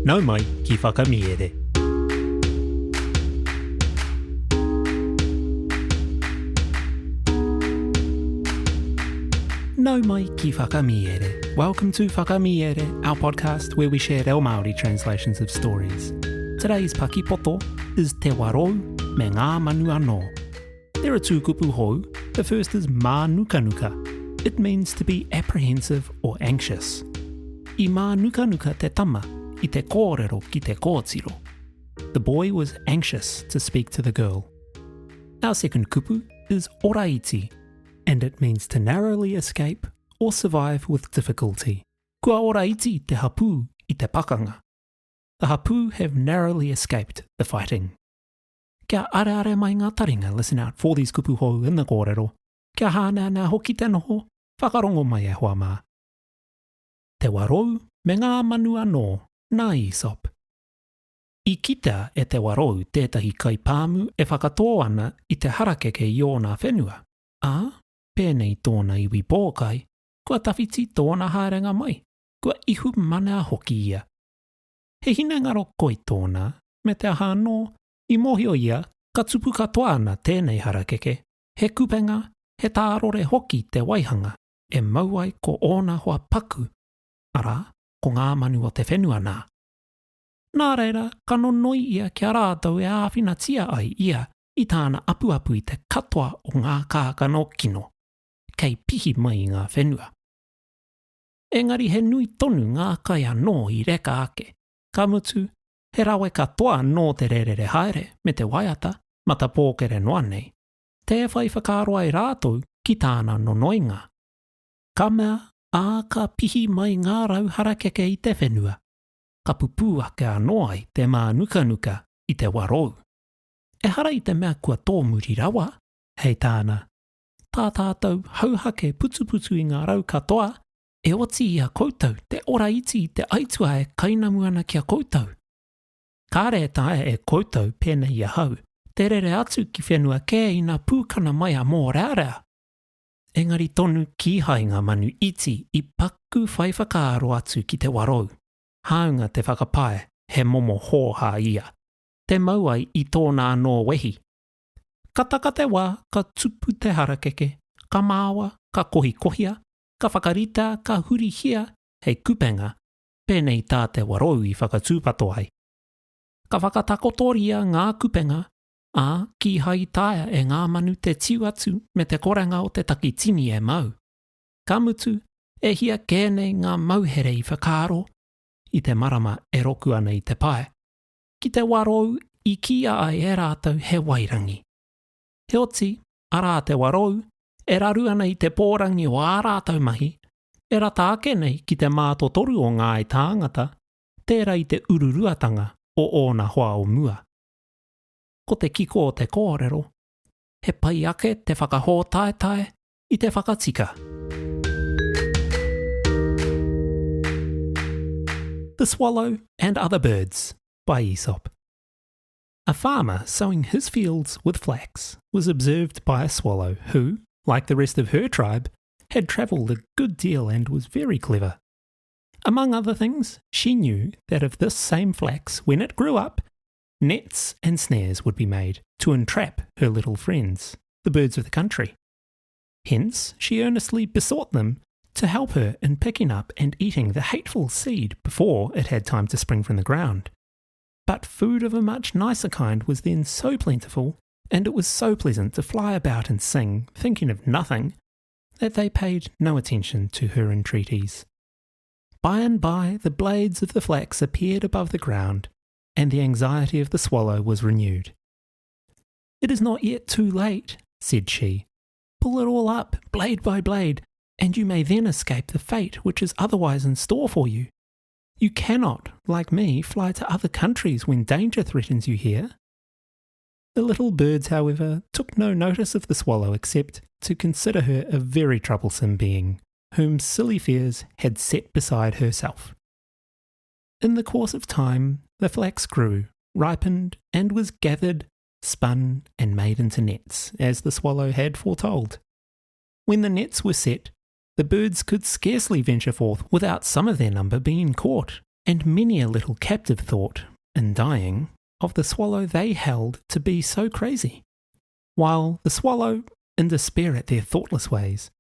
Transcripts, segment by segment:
Nau mai ki Whakamiere. Nau mai ki Whakamiere. Welcome to Whakamiere, our podcast where we share reo Māori translations of stories. Today's pakipoto is Te Warou me Ngā Manu Anō. There are two kupu hou. The first is mānukanuka. It means to be apprehensive or anxious. I mānukanuka te tama i te kōrero ki te kōtiro. The boy was anxious to speak to the girl. Our second kupu is oraiti, and it means to narrowly escape or survive with difficulty. Kua oraiti te hapū i te pakanga. The hapū have narrowly escaped the fighting. Kia areare mai ngā taringa, listen out for these kupu hou in the kōrero. Kia hāneanea hoki te noho, whakarongo mai e hoa mā. Te Warou me ngā manu anō, nā Aesop. I kitea e Te Warou tētahi kaipāmu e whakatō ana i te harakeke i ōna whenua, ā, pēnei tōna iwi pōkai, kua tawhiti tōna haerenga mai, kua ihu manea hoki ia. He hinengaro koi tōna, me te aha anō, i mōhio ia ka tupu katoa ana tēnei harakeke, he kupenga, he tārore hoki te waihanga e mau ai ko ōna hoa paku, arā, ko ngā manu o te whenua nā. Nā reira, ka nonoi ia ki a rātou e āwhinatia ai ia i tāna apuapu i te katoa o ngā kākano kino, kei pihi mai i ngā whenua. Engari he nui tonu ngā kai anō i reka ake, ka mutu, he rawe katoa nō te rērere haere me te waiata, matapōkere noa nei, tē whai whakaaro ai rātou ki tāna nonoinga. Ka mea, ā, ka pihi mai ngā rau harakeke i te whenua, ka pupū ake anō ai te mānukanuka i te warou. Ehara i te mea kua tōmuri rawa, hei tāna, tā tātou hauhake putuputu i ngā rau katoa, e oti i a koutou te ora iti i te aituā e kainamu ana ki a koutou. Kāre e taea e koutou, pēnei i ahau, te rere atu ki whenua kē ina pūkana mai a mōrearea. Engari tonu kīhai ngā manu iti i paku whai whakaaro atu ki te warou, hāunga te whakapae he momo hōhā ia, te mau ai i tōna anō wehi. Ka taka te wā ka tupu te harakeke, ka māoa, ka kohikohia, ka whakaritea, ka hurihia hei kupenga, pēnei tā te warou i whakatūpato ai. Ka whakatakotoria ngā kupenga, ā, kīhai i taea e ngā manu te tiu atu me te korenga o te takitini e mau. Ka mutu, e hia kē nei ngā mauhere i whakaaro, i te marama e roku ana i te pae, ki te warou i kīia ai e rātou he wairangi. Heoti, arā te warou, e raru ana i te pōrangi o ā rātou mahi, e rata ake nei ki te mātotoru o ngāi tāngata, tērā i te ururuatanga o ōna hoa o mua. Ko te kiko o te kōrero, he pai ake te whakahōtaetae i te whakatika. The Swallow and Other Birds by Aesop. A farmer sowing his fields with flax was observed by a swallow who, like the rest of her tribe, had travelled a good deal and was very clever. Among other things, she knew that of this same flax, when it grew up, nets and snares would be made to entrap her little friends, the birds of the country. Hence, she earnestly besought them to help her in picking up and eating the hateful seed before it had time to spring from the ground. But food of a much nicer kind was then so plentiful, and it was so pleasant to fly about and sing, thinking of nothing, that they paid no attention to her entreaties. By and by the blades of the flax appeared above the ground, and the anxiety of the swallow was renewed. It is not yet too late, said she. Pull it all up, blade by blade, and you may then escape the fate which is otherwise in store for you. You cannot, like me, fly to other countries when danger threatens you here. The little birds, however, took no notice of the swallow except to consider her a very troublesome being, whom silly fears had set beside herself. In the course of time, the flax grew, ripened, and was gathered, spun, and made into nets, as the swallow had foretold. When the nets were set, the birds could scarcely venture forth without some of their number being caught. And many a little captive thought, in dying, of the swallow they held to be so crazy. While the swallow, in despair at their thoughtless ways,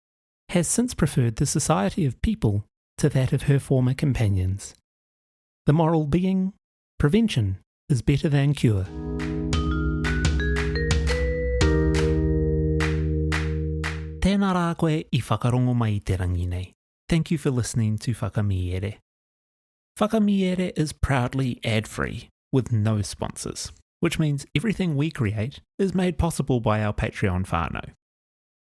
has since preferred the society of people to that of her former companions. The moral being, prevention is better than cure. Tēnā rā koe i whakarongo mai i te rangi nei. Thank you for listening to Whakamiere. Whakamiere is proudly ad-free, with no sponsors, which means everything we create is made possible by our Patreon whānau.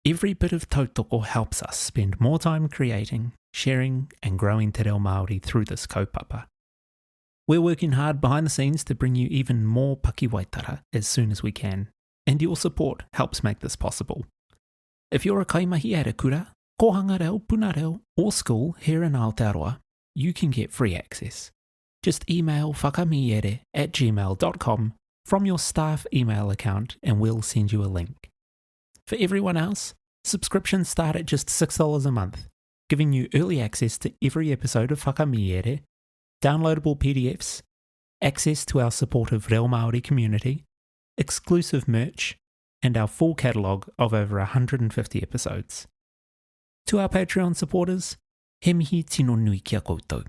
Every bit of tautoko helps us spend more time creating, sharing, and growing te reo Māori through this kaupapa. We're working hard behind the scenes to bring you even more pakiwaitara as soon as we can, and your support helps make this possible. If you're a kaimahi at a kura, kōhanga reo, puna reo, or school here in Aotearoa, you can get free access. Just email whakamiere at gmail.com from your staff email account and we'll send you a link. For everyone else, subscriptions start at just $6 a month, giving you early access to every episode of Whakamiere, downloadable PDFs, access to our supportive Reo Māori community, exclusive merch, and our full catalogue of over 150 episodes. To our Patreon supporters, he mihi tino nui ki a koutou.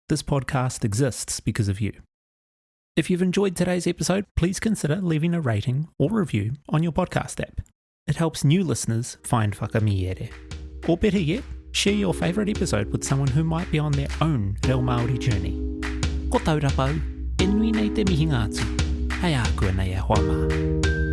This podcast exists because of you. If you've enjoyed today's episode, please consider leaving a rating or review on your podcast app. It helps new listeners find Whakamiere. Or better yet, share your favourite episode with someone who might be on their own reo Māori journey. Ko Taurapau, e nui nei te mihinga atu. Hei ākuanei e hoa mā.